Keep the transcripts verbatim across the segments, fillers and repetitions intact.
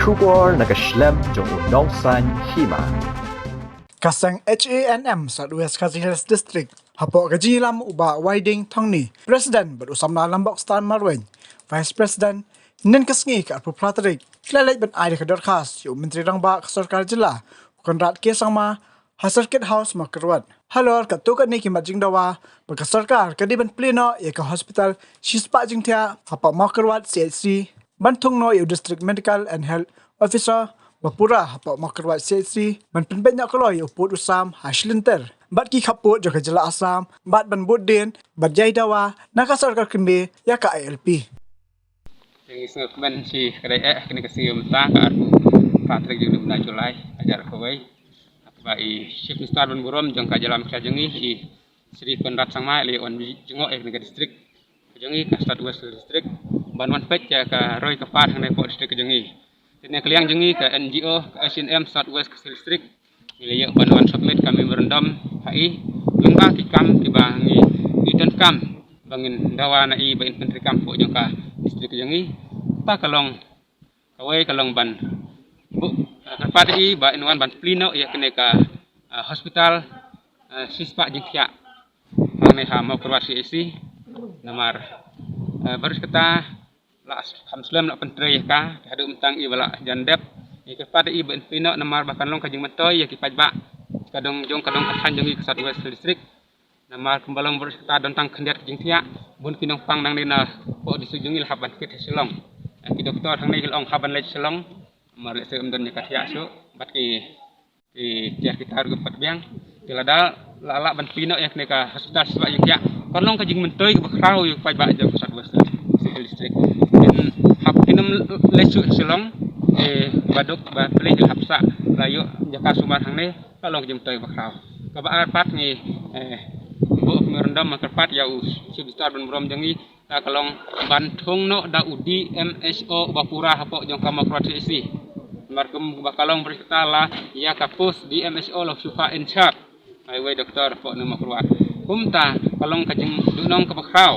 Khubor na ka shlem jong u nongsan hima. Ka seng H A N M South West Khasi Hills District, hapoh ka jingïalam u Bah Waiding Thongni, President, bad u Samla Lambok Stan Marwein, Vice President, hynnin ka sngi ka arphew phra tarik, ki la leit ban ai da ka dorkhas ïa u Myntri Rangbah ka Sorkar Jylla, u Conrad K Sangma, ha Circuit House Mawkyrwat. Halor katto katne ki mat jingdawa ba ka sorkar ka dei ban plie noh ïa ka hospital shispah jingthiah hapoh Mawkyrwat C H C, ban thung noh ïa u District Medical and Health Officer ba pura hapoh Mawkyrwat C H C, ban pynbeit noh kloi ïa u pud u sam ha shi lynter bad ki khappud jong ka jylla Assam, bad ban bud dien bad ïai dawa na ka sorkar kynmaw ïa ka I L P. Ngi sngewkmen shi ka dei eh kane ka sngi mynta ka arphew phra tarik jong u bnai July hajar kawei, ba i Chief Minister ban burom jong ka jylla Meghalaya jong ngi, i Shri Conrad Sangma, i la wan jngoh ïa kane ka district jong ngi, ka South West District, ban wan peit ïa ka roi ka par hangne hapoh district jong ngi. Te na ka liang jong ngi ka N G O ka H A N M South West Khasi Hills District, ngi la ïoh ban wan submit ka memorandum ha i lyngba ki kam kiba ngi, ngi donkam ba ngin dawa na i ba in pyntreikam hapoh jong ka district jong ngi. Kata ka long kawei, ka long ban buh, ah, kyrpad ïa i ba in wan ban plie noh ïa kane ka, ah, hospital, ah, shispah jingthiah hangne ha Mawkyrwat C H C. Namar, ah, baroh kata la kham slem la pyntrei ïa ka, haduh mynta i ba la jan dep. Ngi kyrpad ïa i ba in plie noh namar ba kan long ka jingmyntoi ïa ki paidbah ka dong jong, ka dong ka thaiñ jong ngi ka South West District. Namar kumba long baroh kata don tang khyndiat ka jingthiah, bun ki nongpang nangne napoh district jong ngi la hap ban kit ha Shillong. Eh, ki doktor hangne ki la ong hap ban leit Shillong, namar lehse ym don ïa ka thiah shuh, bad ki, ki tiar ki tar ruh ki pat biang. Te lada la lah ban plie noh ïa kane ka hospital shispah jingthiah, kan long ka jingmyntoi kaba khraw ïa u paidbah jong ka South West District. Kin hap kin ym leit shuh ha Shillong, eh, ba duk ba plie ki la hap sah, la ïoh jaka sumar hangne, ka long ka jingmyntoi ba khraw. Kaba ar pat ngi, eh, buh memorandum ban kyrpad ïa u Chief Minister ban burom jong ngi, ka long ban thung noh da u D M H O uba pura hapoh jong ka Mawkyrwat C H C. Namar kumba ka long baroh kata la ïa ka post D M H O la shu phah in charge ïa uwei doktor hapoh na Mawkyrwat. Kumta ka long ka jingduhnong kaba khraw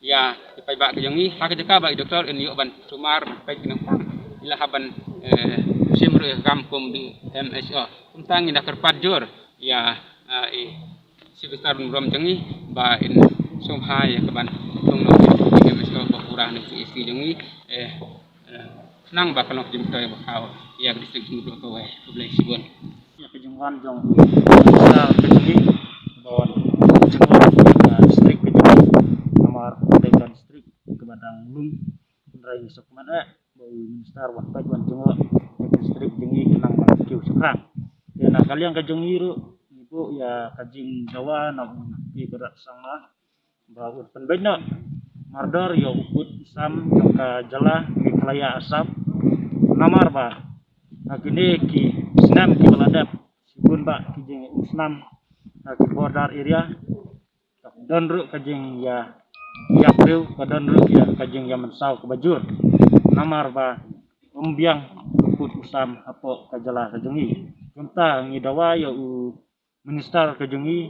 ïa ki paidbah ka jong ngi, ha ka jaka ba i doktor in ïoh ban sumar ban peit ki nongpang, i la hap ban, eh, shim ruh ïa ka kam kum D M H O. Kumta ngi da kyrpad jur ïa, eh, i Chief Minister ban burom jong ngi ba in sngewbha ïa ka ban thung noh D M H O ba pura na C H C jong ngi, eh, eh, khnang ba kan long ka jingmyntoi ba khraw ïa ka district jong ngi baroh kawei. Khublei shibun. Ïa ka jingwan jong u Minister ka jong ngi ba wan jngoh ïa ka district ka jong ngi, namar ka dei ka district kaba dang lung, hynrei ngi sngewkmen eh ba u Minister wan peit wan jngoh ïa ka district jong ngi khnang ban kiew shaphrang. Te na ka liang ka jong ngi ruh ngi buh ïa ka jingdawa na u P Conrad Sangma ba un pynbeit noh mardor ïa u pud u sam jong ka jylla Meghalaya Assam. Namar ba ha kine ki snem kiba la dep, shibun bah ki jingïasnam ha ki border area, ka don ruh ka jingïa, ïa briew, ka don ruh ïa ka jingïamynsaw kaba jur. Namar ba ym biang u pud u sam hapoh ka jylla ka jong ngi. Kumta ngi dawa ïa u Minister ka jong ngi,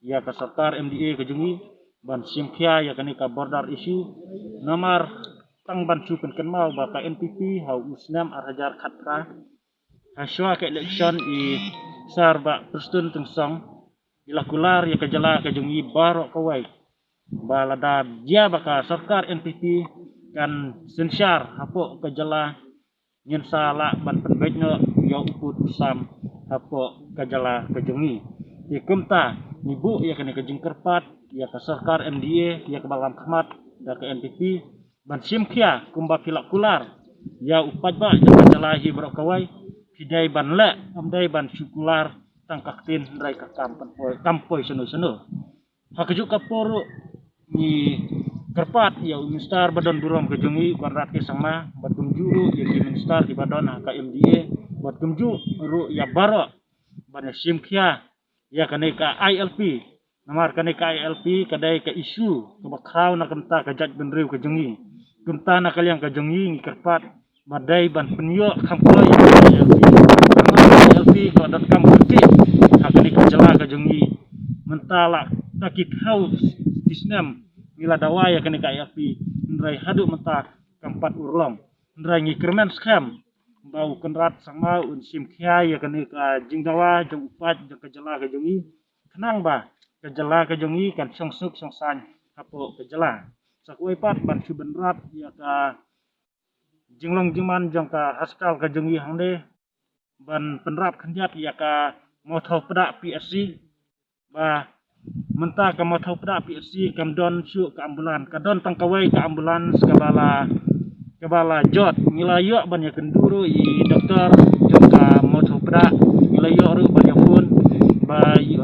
ïa ka sorkar M D A ka jong ngi, ban shim khia ïa kane ka border issue. Namar tang ban shu pynkynmaw ba ka N P P ha u snem ar hajar khatphra, ha shuwa ka election i Sir Bah Prestone Tynsong, i la kular ïa ka jylla ka jong ngi baroh kawei ba lada jia ba ka sorkar N P P kan synshar hapoh ka jylla, ngin sa lah ban pynbeit noh ïa u pud u sam hapoh ka jylla ka jong ngi. Te kumta ngi buh ïa kane ka jingkyrpad ïa ka sorkar M D A, ïa kaba lam khmat da ka N P P, ban shim khia kumba phi la kular ïa u paidbah jong ka jylla hi baroh kawei. Phi dei ban leh, ym dei ban shu kular tang ka ktien, hynrei ka kam kan poi, kam poi shano shano. Ha kajuh ka por ruh ngi kyrpad ïa u Minister ba don burom ka jong ngi, Conrad K Sangma, bad kumjuh ruh ïa ki Minister kiba don ha ka M D A, bad kumjuh ruh ïa baroh ban ïa shim khia ïa kane ka I L P. Namar kane ka I L P ka dei ka issue kaba khraw na ka bynta ka jaitbynriew ka jong ngi. Kumta na ka liang ka jong ngi ngi kyrpad ba dei ban pynïoh kham kloi ïa ka I L P. Namar ka I L P ka la donkam kyrkieh ha kane ka jylla ka jong ngi. Mynta la da ki phew ki snem ngi la dawa ïa kane ka I L P, hynrei haduh mynta kam pat urlong. Hynrei ngi kyrmen skhem ba u Conrad Sangma un shim khia ïa kane ka jingdawa jong u paid jong ka jylla ka jong i, khnang ba ka jylla ka jong i kan shong suk shong saiñ hapoh ka jylla. Sa kawei pat ban shu bynrap ïa ka jinglong jingman jong ka hospital ka jong i hangne, ban pynrap khyndiat ïa ka Mawthaw Pdah P H C. Ba mynta ka Mawthaw Pdah P H C kam don shuh ka ambulance, ka don tang kawei ka ambulance kaba la, kaba la jot. Ngi la ïoh ban ïakynduh ruh i doktor jong ka Mawthaw Pdah, ngi la ïoh ruh ban ïaphone ba i